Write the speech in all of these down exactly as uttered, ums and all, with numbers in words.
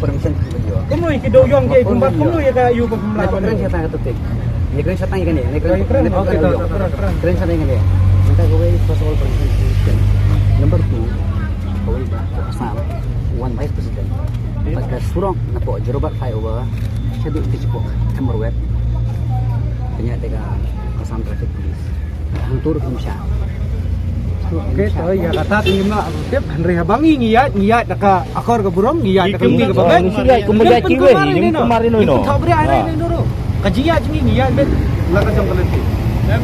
Permission. Kumno ki dei ïong ki kumba kumno ïa ka ïu ba kumba. Kren sa tang ka topic. Ïa kren sa tang ïa kane, ïa kren. Kren sa tang ïa kane. Mynta kawei, first of all, permission. Number two, kawei ba Assam, one vice president. Bad ka surok napoh Jorabat flyover shaduh ka jipok Timberweb. Kane te ka Assam Traffic Police. Hangto ruh kum sha. Okay, to ïa kata te ngim lah tip, hynrei haba ngi ngi ïaid, ngi ïaid da ka akor ka burom, ngi ïaid da ka lynti kaba beit. Ngi ïaid kum ba ïaid kiwei, ngi kum mar ino ino. Ngi pynthok bria ïa ino ruh. Ka jingïaid jong ngi ngi ïaid beit la ka jong ka lynti.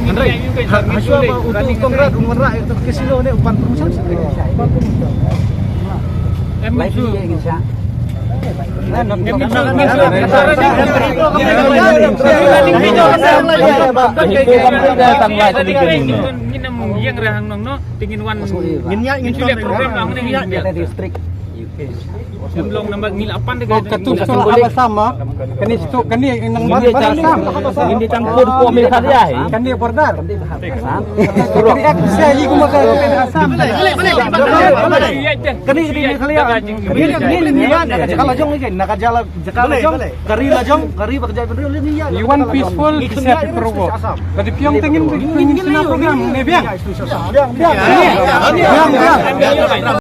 Hynrei ha shuwa ba uto u Conrad un wanrah ïa ka casino ne u pan permission. Live video ngi sha. Ngin ïa, ngin ïa program lang ni. District. Em long number ngin lapan de. Ka tu tu haba sama. Kani tu kani nang ba sama. Ngin di tang pur ko mi khari ai. Kani border. Kani ek bisa ji kuma ka Assam. Kani kani khali. Kani kani ni ba. Jaka la jong ni na ka jala jaka la jong. Kari la jong kari ba ka jai bendri ni ya. You want peaceful, peace people work. Kati piong tengin tengin sina program ni biang. Biang biang. Biang biang.